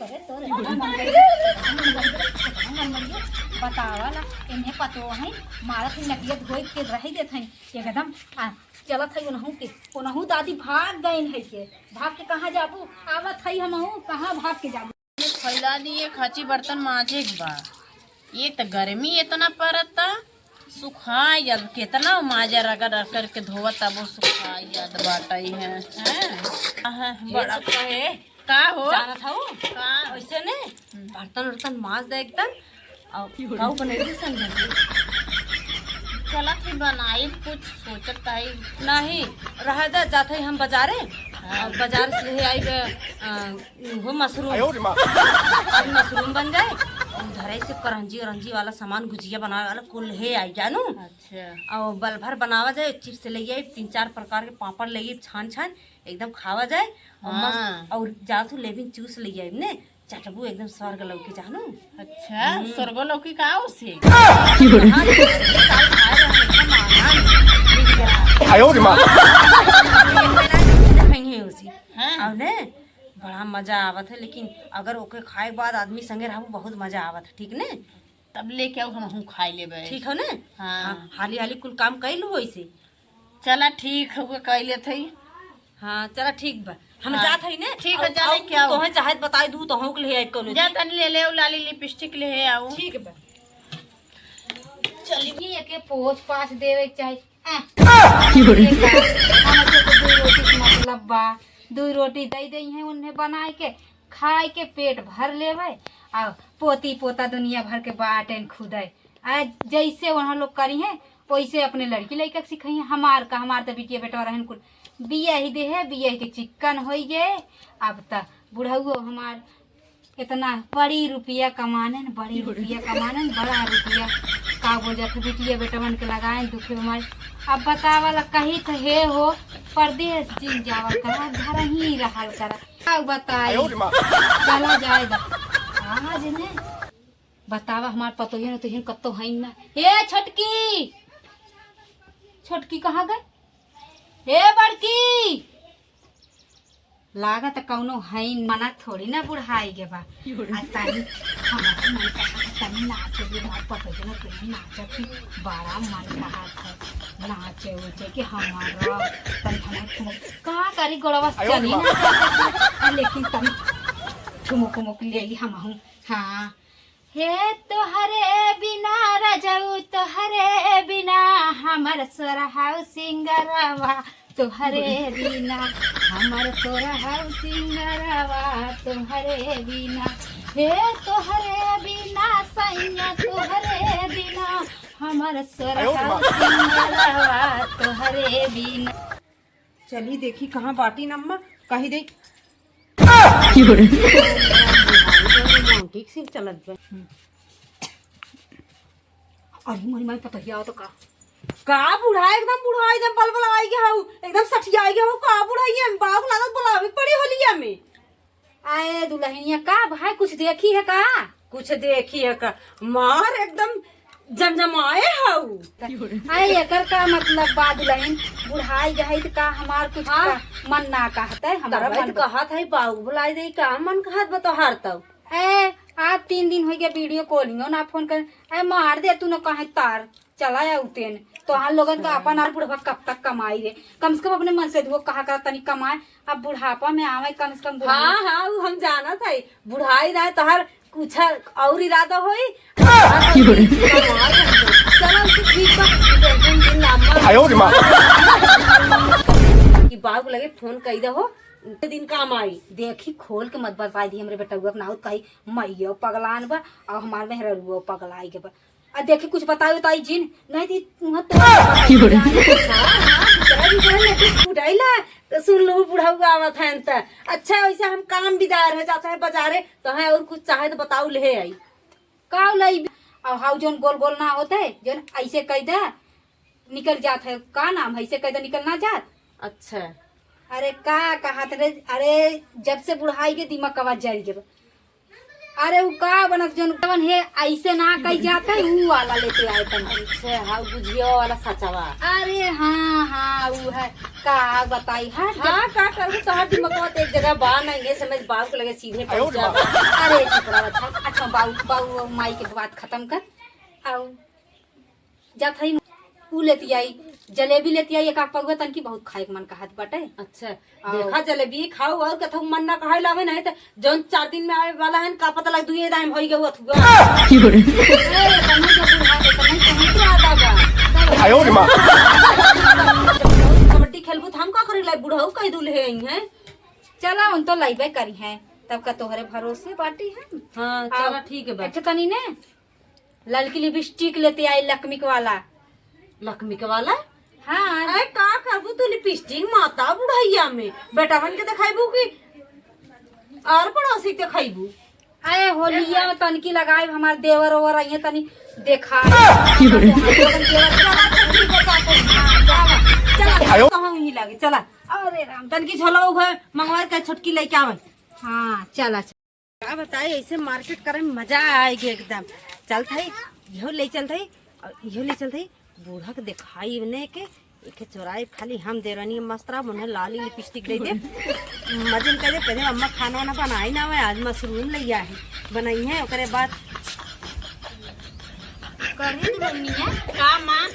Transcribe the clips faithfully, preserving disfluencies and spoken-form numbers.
अरे तोरे बतावा ला, इन्हें पतो है, मारत ही नकिया धोई के रह देत हैं एकदम। आ, चलत है उनहू के, उनहू दादी भाग गइन है के। भाग के कहाँ जाबू? आवत है हमहू, कहाँ भाग के जाबू? फैला दिए, खाची बर्तन माजे के बा। एक त गर्मी इतना परता, सुखाई जात, केतना माजा रगड़ रगड़ के धोवत, तबो सुखाई जात बाटई है, हैं? आहा, ये बड़ा सब का है? का हो? जानत हऊ? का? ऐसे ने हम्म। बर्तन उर्तन माज दे एकदम, और काऊ बनैबू संझा के? चलत ही बनाई, कुछ सोचत हई। नहीं, रह दे, जात हई हम बाजारे, हाँ। और बाजार से ले आई बे, अ, वो मशरूम। आयो रे माँ। आज मशरूम बन जाए, उधर से करंजी औरंजी वाला सामान, गुजिया बनावे वाला कुल ले आई जानू। अच्छा। और बल भर बनावा जाए, चिप्स ले आई, तीन चार प्रकार के पापड़ ले आई, छान छान एकदम खावा जाए। और मस्त, हाँ। और जात हू लेमन जूस ले आई ने, चटबू एकदम स्वर्ग लौकी जानू। अच्छा, हम्म। स्वर्ग लौकी का उसे? हाँ, साल खाए रहे, एकदम आनंद मिल गया। आयो रे माँ। खाई है उसी। हाँ। और ने, बड़ा मजा आवत है, लेकिन अगर ओके खाए के बाद आदमी संगे रहबू, बहुत मजा आवत है, ठीक ने? तब लेके आओ, हमहू खाई लेबे। ठीक हो ने? हाँ। हाँ, हाली हाली कुल काम कई लू ऐसे। चला ठीक हो, कई लेत हई। हाँ, चला ठीक बा, हम हाँ। जात हई ने। ठीक है, और, जा और लेके आओ। तोहे चाहे बताई दू, तोहू के ले आई कोनो जा चीज। तनी ले ले, लाली लिपस्टिक ले आओ। ठीक बा। चली, एके पोछ पाछ देवे के चाही। आ, की हो रही? एक बार हमके तो दुई रोटी से मतलब बा, दुई रोटी दे दे हैं उन्हें बनाए के, खाए के पेट भर लेवे, आ पोती पोता दुनिया भर के बाटेन खुदे। आ जैसे वहाँ लोग करी हैं, वैसे अपने लड़की लड़का के सिखाई हैं। हमार का, हमार तो बिटिया बेटवा रहन कुल बिया ही दे है, बिया ही के चिक्कन होई गए। अब त बुढ़ऊ हमार इतना बड़ी रुपया कमानन, बड़ी रुपया कमानन, बड़ा रुपया का बोल जात बिटिया बेटवन के लगाए दुखे बीमारी। अब बतावा ला कही तो हे हो परदेस जिन जावा करा, घर ही रहल करा। का बताई? आयो रे माँ। चला जाए दा। आज ने बतावा हमार पतोहिया ने तो हिन कत्तो हईन ना। हे छोटकी, छोटकी कहाँ गए? हे बड़की, लागत कौनो हईन, मना थोड़ी ना बुढ़ाई के बा। आ तनी हमार मन कहा तनी नाचे के, हमार पतोहिया ने तनी नाचे के बड़ा मन कहा था, नाचे उचे के हमारा तनी हमार ठुमुक का करी गोड़वा से आयो रे चली माँ। ना जाता, लेकिन तनी ठुमुक उमुक ले हमहू। हाँ, हे तोहरे बिना रजऊ, तोहरे बिना हमर सोरहाऊ सिंगरवा, तोहरे बिना हमर सोरहाऊ सिंगरवा, तोहरे बिना। हे तोहरे बिना सैया, तोहरे बिना हमर सोरहाऊ सिंगरवा, तोहरे बिना। चली देखी कहाँ बाटी नम्मा, कही दे। की हो रही? रोमांटिक सीन चलत बा। अरे मोरी माई पतोहिया तो का, का बुढ़ा एकदम बुढ़ा एकदम बलबल आई गया हऊ, एकदम सठिया आई गया हऊ, का बुढ़ा ये बाबू लागत बुलावे पड़ी होलिया में। आए दुल्हनिया का भाई कुछ देखी है का? कुछ देखी है का? मार एकदम जमजमाए हऊ। आए एकर का मतलब बा दुल्हन, बुढ़ाई गई त का हमार कुछ हाँ। का मन ना कहत है, हमारा तब मन तो कहत है बाऊ बुलाई दे का मन कहत बा तोहार तब। ए, आज तीन दिन हो गया वीडियो कॉलिंगो ना फोन कर। ए, मार दे तू ना कहे तार। चला आउतेन। तोहार लोगन का अपन आर बुढ़वा कब तक कमाई रे? कम से कम अपने मन से दुओ कहा करा तनी कमाए। अब बुढ़ापा में आवे कम से कम बुढ़ाई। हाँ, हाँ, उ हम जानत है। बुढ़ाई ना तोहार कुछ और इरादा होई। चलो, उसे ठीक बा। टेंशन जिन ना ले। आयो रे माँ। कि बाबू लगे फोन कई दे हो, दिन काम आई। देखी खोल के मत बताई दी हमरे बेटउआ के नाउत कही, मइयो पगलान बा और हमार मेहररुओ पगलाई के बा। आ देखी, कुछ बताई उताई जिन, नहीं दी उहाँ तो की हो रही? हाँ, हाँ, दूसरा भी घर में कुछ उठाई ला, तो सुन लो, बुढ़ऊ आवत हैं त। अच्छा, वैसे हम काम बिदार है, जाता है बाजारे, तो है और कुछ चाहे तो बताऊ, ले आई। का लई? और हाउ जोन गोल गोल ना होते, जोन ऐसे कह दे, निकल जात है, का नाम है, ऐसे कह दे, निकल ना जात। अच्छा। अरे का कहत रे, अरे जब से बुढ़ाई के दिमाग कवा जाई के बा। अरे उ का बनत जौन कवन है, ऐसे ना कही जात है, उ वाला लेते आए तनी। अच्छा, हाँ, गुझिया वाला सचवा। अरे हाँ, हाँ, उ है। का बताई, हट। हाँ, का करू, तोहार दिमागवा तो एक जगह बा नहीं, ये समझ बाऊ के लगे सीधे पहुँच जाबा। अरे चुप रह, अच्छा, अच्छा, बाऊ, बाऊ, माई के बात खत्म कर। आऊ जात हई, उ लेती आई, जलेबी लेती आई, एक आध पउआ, तनकी बहुत खाए के मन कहत बाटे। अच्छा, आऊ। देखा, जलेबी खाऊ, और कथऊ मन ना कहाई लावे, नहीं तो जौन चार दिन में आवे वाला है, का पता लग दुए दाम होई गऊ अथुआ। की हो रे? ए, इतना जो बुढ़ा, इतना कहीं के आदा बा। आयो रे माँ। कबड्डी खेलबू त हम का करी लाई, बुढ़ऊ कह दुल्हे आई हैं। चला, उन तो लइबे करी हैं, तब का तोहरे भरोसे बाटी हम। हाँ, आऊ, चला, ठीक है बा। एक ठे तनी ने ललकी लिपस्टिक लेते आई, लकमिक वाला। लकमिक वाला? हाँ। अरे, का करबू तू लिपस्टिक माता बुढ़ैया में? बेटावन के देखाइबू कि और पड़ोसी के देखाइबू? अरे, होलिया में तनकी लगाई, हमार देवर ओवर आइए, तनी देखा। की हो रे? चला, चला, चला, चला, आयो। कहूँ ही लागे, चला। अरे राम। तनकी झोला उघे, मंगवा के छोटकी लेके आवे। हाँ, चला, चला। का बताई, ऐसे मार्केट करे में मजा आएगी एकदम। चलत हई, इहो ले चलत हई, और इहो ले चलत हई। बूढ़ा के देखाई ने के, एके चोराई खाली हम देरनी मस्तरा, मुन्हे लाली लिपस्टिक दे दे। मजे में कह दे, कह दे, "अम्मा खाना वाना बनाई ना, मैं आज मशरूम ले आई, बनाई है, ओकरे बाद।" करी दुल्हनिया, का माँ?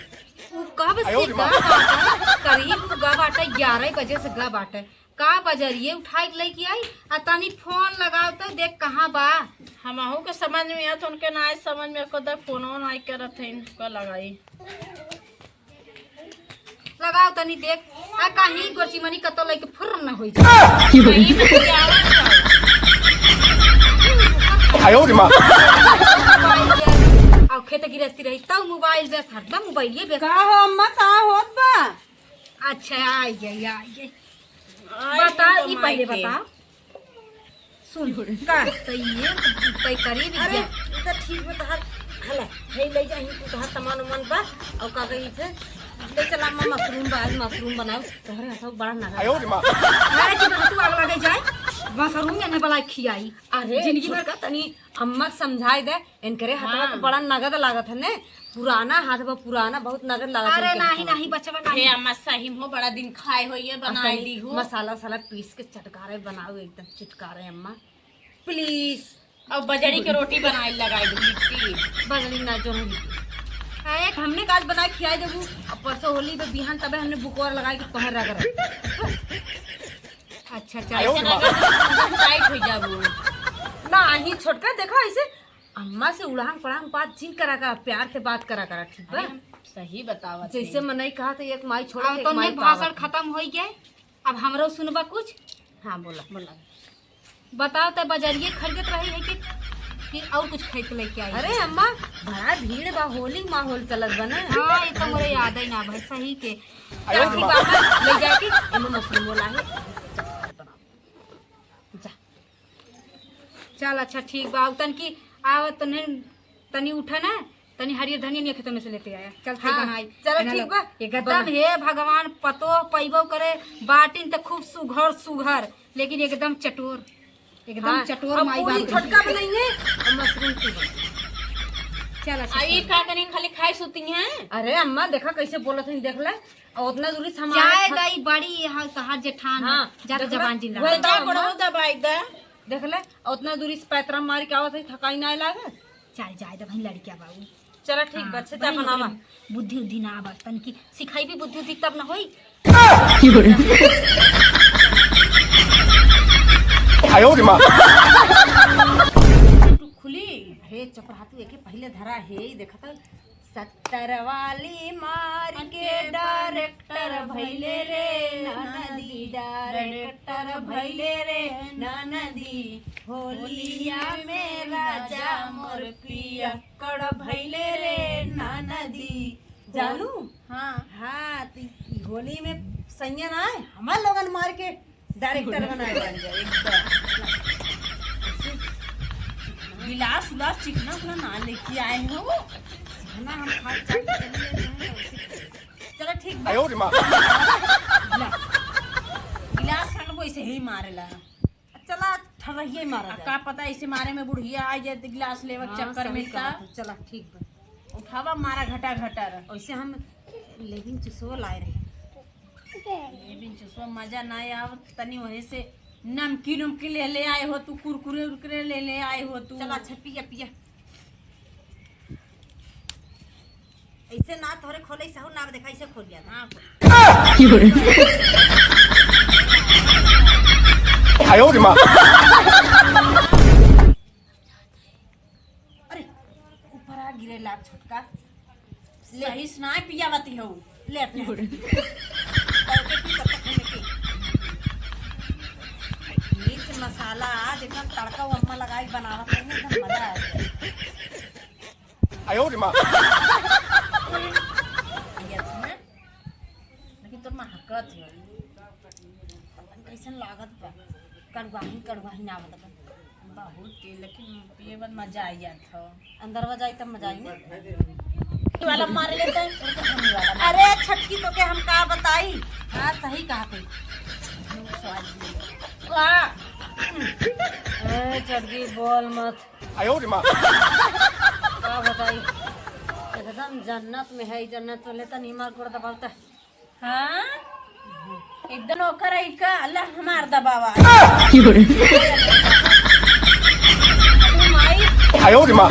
उ कब से गा बाटे? करीब उ गा बाटे, ग्यारह बजे से गा बाटे। का बजरिए उठाई के लेके आई, आ तनी फोन लगाओ तो देख कहाँ बा। हमहू के समझ में आवत, उनके ना आए समझ में, कदर फोनो ना करत है, इनका लगाई। लगाओ तनी देख, आ कहीं गोरची मनी कतो लेके फुर न होई जाए। आयो रे माँ। मोबाइल व्यस्त, और खेत गिरस्ती रही तब मोबाइल व्यस्त, हरदम मोबाइलिए व्यस्त। का हो अम्मा, का होत बा? अच्छा, आई गई, आई गई। आई बता, गई ई पहले माई के। बता। सुन, का? तो ये, तो करीब अरे, गया। ई तो ठीक बा, तहार, हला, हे ले जा, ही तू तहार सामान उमान बा, और का कही थे, ले चला अम्मा मशरूम बा, आज मशरूम बनाओ, तोहरे हाथों बड़ा नगा आयो रे माँ। अरे, जी, तू आग लगे जाए, मशरूम एने बला खियाई। अरे, जिंदगी भर छोटका तनी अम्मा के समझाई दे, इनकरे हाथवा हाँ। के बड़ा नगद लागत है ने, पुराना हाथ बा, पुराना बहुत नगद लागत है अरे इनके नाही, हाथवा नाही, के। बचवा हे नाही। अम्मा, सही में हो, बड़ा दिन खाए हो, ये अब बनाई तनी दी हो। मसाला वसाला पीस के चटकारे बनाओ, एकदम चटकारे अम्मा, please। अब बजरी के रोटी बनाई, लगाई दो लिट्टी। बजरी ना जो है लिट्टी। अरे, हमने का आज बनाई खियाई देबू, अब परसों होली पे बिहान तबे हमने बुकवार लगाई के तोहर रगड़। अच्छा, अच्छा। ऐसे ना कर, टाइट हो जाबू। नाही छोटका, देखा ऐसे अम्मा से उड़ांग पड़ांग बात जिन करा करा, प्यार से बात करा करा, ठीक बा? अरे, हम सही बतावत जैसे हई। मनई कहा तो एक माई छोड़ अब के एक तो माई नेक भाषण पावत है। खत्म होई गए, अब हमरो सुनबा कुछ। हाँ, बोला। बोला। बताओ, तै बजरिए खरीदत रही है कि, कि और कुछ खरीद के लेके आई? अरे अम्मा, बड़ा भीड़ बा, होली माहौल चलत बा ना। हाँ, ये तो मोरे याद ही ना भाई, सही के। अरे जाती बाबा, ले जाके एमे मशरूम वाला है। जा। चल, अच्छा, ठीक बा। अब तनकी आव, तने, तनी उठा ना, तनी हरियर धनिया निया खेत में से लेते आया। चल, हाँ, बनाई। चलो, ठीक बा। एकदम बना। हे भगवान, पतोह पैबो करे, बाटिन त खूब सुघर, सुघर, लेकिन एकदम चटोर, एकदम हाँ, चटोर अब माई पूरी बाप छोटका बनाइए, और मशरूम की बनाइए। चल, अच्छा, आ, ये चल। का करें, खाली खाए सुती हैं? अरे अम्मा, देखा कैसे बोलत हैं, देख ले। और उतना दूरी से हमारे जाए ख- दाई बड़ी, हाँ, तहार जेठान है। हाँ, जा तो देख ले, जबान जिन वही लगा। तो अम्मा। दबाई दा। देख ले, और उतना दूरी से पैतरा मार के आवत है, थकाई ना लागे। चल जाए दे भाई, लड़किया बाबू। चला ठीक बा, हाँ, अच्छा, जा भाई, बनावा। बुद्धि उद्धि ना आवा, तनकी सिखाई भी बुद्धि उद्धि तब ना होई। आयो रे माँ। खुली, हे चपरातू, एके पहले धरा है, देखा था। सत्तर वाली मार के डायरेक्टर भैले रे ननदी, डायरेक्टर भैले रे ननदी, होलिया में राजा मोर पियक्कड़ भैले रे ननदी। जानू? हाँ। हाँ, त ई होली में सैया ना आए, हमार लोगन मार के डायरेक्टर बनाए बन जाए एकदम। गिलास उलास चिकना उकना ना लेके आए हो। ना, हम खा के चले जाएंगे वैसे। चलो ठीक बा। आयो रे माँ। ला। गिलास खान को ऐसे ही मारेला। चला। रहिए मारा आ, जाए। का पता, ऐसे मारे में बुढ़िया आ जाए, तो गिलास लेवे के हाँ, चक्कर सही मिलता। कहा तू। चला, ठीक बा। उठावा, मारा घटा घटर। वैसे हम लेबिन चुसवो लाए रहे। लेबिन चुसवो मजा ना आव, तनी वहीं से नमकीन उमकीन ले ले आए हो तू, कुरकुरे उरकुरे ले ले आए हो तू। चला, अच्छा, पिया, पिया। ऐसे ना तोहरे खोले सहू ना देखा, ऐसे खोल दिया था। हाँ। 哎呦我的妈！ अरे, ऊपर आ गिरे लाग छोटका। ले। सही से ना पियावती हो। ले अपने हाथ। तड़के की तब तक हमें की। मिर्च मसाला आज एकदम तड़का वो अम्मा लगाई बनावत है, एकदम मजा आ गया। 哎呦我的妈！ ये अपना, लेकिन तोर महकत है। पता नहीं कैसन लागत बा। कड़ुआही, कड़ुआही ना आवत बा। बहुत तेज, लेकिन पिए बाद मजा आ जात हो। अंदरवा जाई तब मजा आई ना। वाला मार लेते हैं। अरे छोटकी, तो के हम का बताई? हाँ, सही कहा तू। वाह। ए, छोटकी, बोल मत। 哎呦我的妈！ का बताई, एकदम जन्नत में है, जन्नत में लेता नहीं मार गोड़ दबावता। हाँ? एकदम ओकर है का? अल्लाह हमार दबावा। 哎呦我的妈！ तू माई। 哎呦我的妈！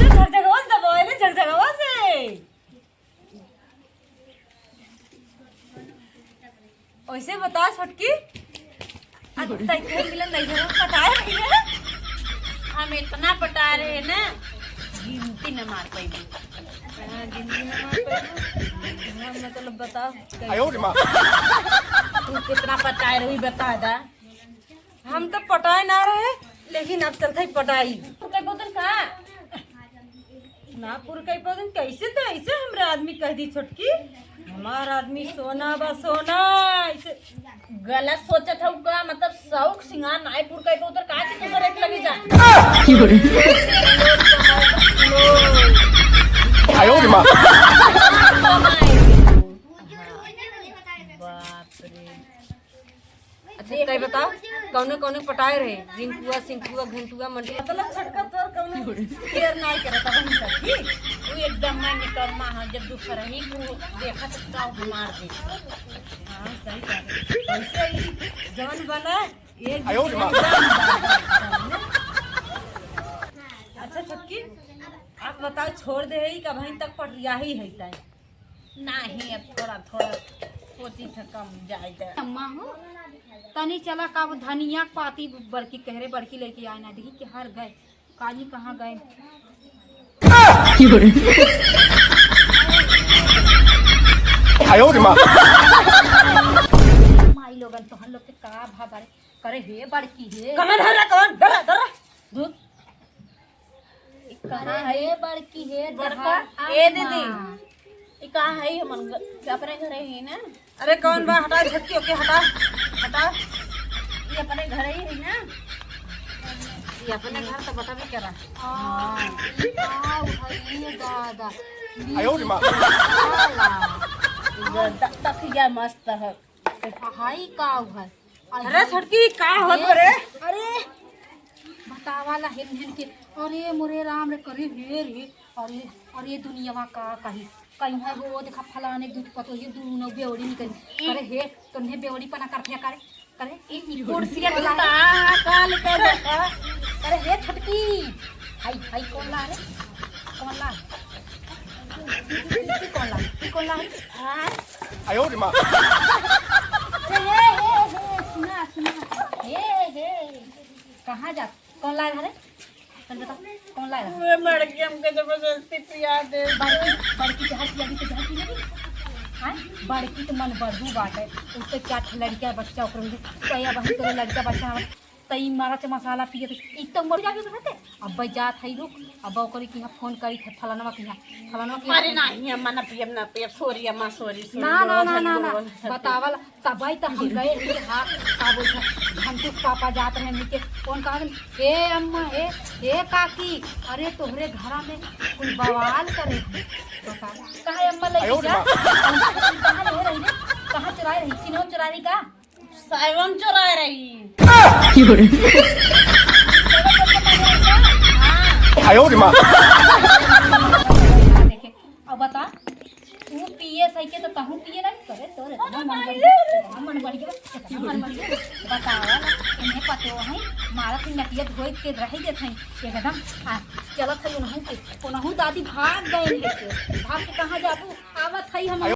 झकझकवा से दबावे ले, झकझकवा से। वैसे बता छोटकी, आ तै कहीं मिलन नहीं घर में पटाए रही है? हम इतना पटाए रहे ना, गिनती न मार पाई। हाँ, गिनती न मार पाई। हाँ, मतलब बताओ। 哎呦我的妈！ तू कितना पटाए रही, बता दा। हम तो पटाए ना रहे, लेकिन अब चलते ही पटाई। तू कह बोतल का? ना पुरकई पौधन, कैसे तो ऐसे हमरे आदमी कह दी छोटकी, हमार आदमी सोना बा सोना, ऐसे। गलत सोचत हऊ का? मतलब शौक सिंगार नाई पुरकई पौधन, का के दूसरे के लगे जा? 哎呦我的妈！ बाप रे। अच्छा, तै बताओ, कौने कौने पटाए रहे? रिंकुआ, सिंकुआ, घंटुआ, मंटुआ। मतलब छोटका तोर कौनो केयर नाई करत बहिन सब, ठीक? तू एकदम मैं निकम्मा है, जब दूसरा ही को देखा तो का मार दे। हाँ, सही बात है। वैसे ही जवन बना, एक 哎呦我的妈！ अच्छा छोटकी, आप बताओ, छोड़ दे है कि अबहिन तक पटरिया ही है तै? नाही, अब थोड़ा थोड़ा सोची था कम जाए जाए। अम्मा हो, तनी चला का वो धनिया के पाती बड़की कह रहे, बड़की लेके आए ना, देखी कि हर गए, काली कहाँ गए। 哎呦我的妈！ माई लोगन तोहन लोग के का भा बारे, करे हे बड़की हे। कमर धरा, कमर धरा, धरा। धुत। ई कहाँ अरे है? बड़की है, बड़का? जहाँ ए दीदी, अम्मा। ई कहाँ है? हमन ग-, अपने घरे ही ना। अरे कौन बा? हटा झटकी ओके, हटा, हटा। ई अपने घरे ही है ना। ई अपने घर तो बता भी करा। हाँ, ई का है ये दादा? 哎呦我的妈！ साला। द-, द-, तकिया मस्त है। हाय का है? अरे छोटकी, का होत बा रे? अरे बतावा ला हेन हेन के। अरे मोरे राम रे, करे हे रे। अरे, अरे दुनियावा का कही, कहीं है वो देखा फलाने दूध पतो ये दूनो बेवड़ी निकली। करे हे, तुन्हें बेवड़ी पना कर फेंका रे। करे, ई, ई कुर्सिया कुर्ता काल के देखा। करे हे छोटकी, हाय, हाय कौन ला रे? कौन ला? ई कौन ला? ई कौन ला रे? हाँ? 哎呦我的妈！ अरे हे, हे, हे, सुना, सुना। हे, हे। कहाँ जा? कौन लाए हरे? तन बता, कौन लाए हरे? वे बड़की हमके जबरदस्ती पिया दे। बड़की, बड़की जहर पिया दी तो जहर पी लेगी। हाँ? बड़की तो मन बढ़ू बात है। उसके चार ठे लड़का बच्चा ओकरे में। तो या बहन तोरे लड़का बच्चा हमारे। तई मारा च मसाला पिए तो एक तो मर जाबे तो रहते। अब जात है रुक, अब ओकरे की यहाँ फोन करी थे फलानवा की यहाँ, फलानवा की अरे यहाँ। नहीं, अम्मा ना पियब, ना पियब, sorry अम्मा, sorry, sorry, ना, ना, ना, ना, ना, बतावल, तबई तो हम गए ही, हाँ, का बोलते हैं, घंटू के पापा जात रहे, हमनी के फोन कहा, "हे अम्मा, हे, हे काकी, अरे तोहरे घरा में कोई बवाल करे है।" बता, कहा अम्मा लेके जा, कहाँ रहे रही रे? कहाँ चुराए रही? चिन्हवा चुराए रही का? साइवन चोराए रही। आयो रे माँ। देखे, अब बता, तू पिए सही के तो तहूँ पिए नहीं करे, तोर इतना मन बढ़िया, इतना मन बढ़िया, इतना मन बढ़िया। बतावा ना, इन्हें पतो है, मारा फिर नकिया धोए के रही देत है, एकदम, आ, चलत है उनहू के, उनहू दादी भाग गए लेके, भाग के कहाँ जाबू? आवत है हम।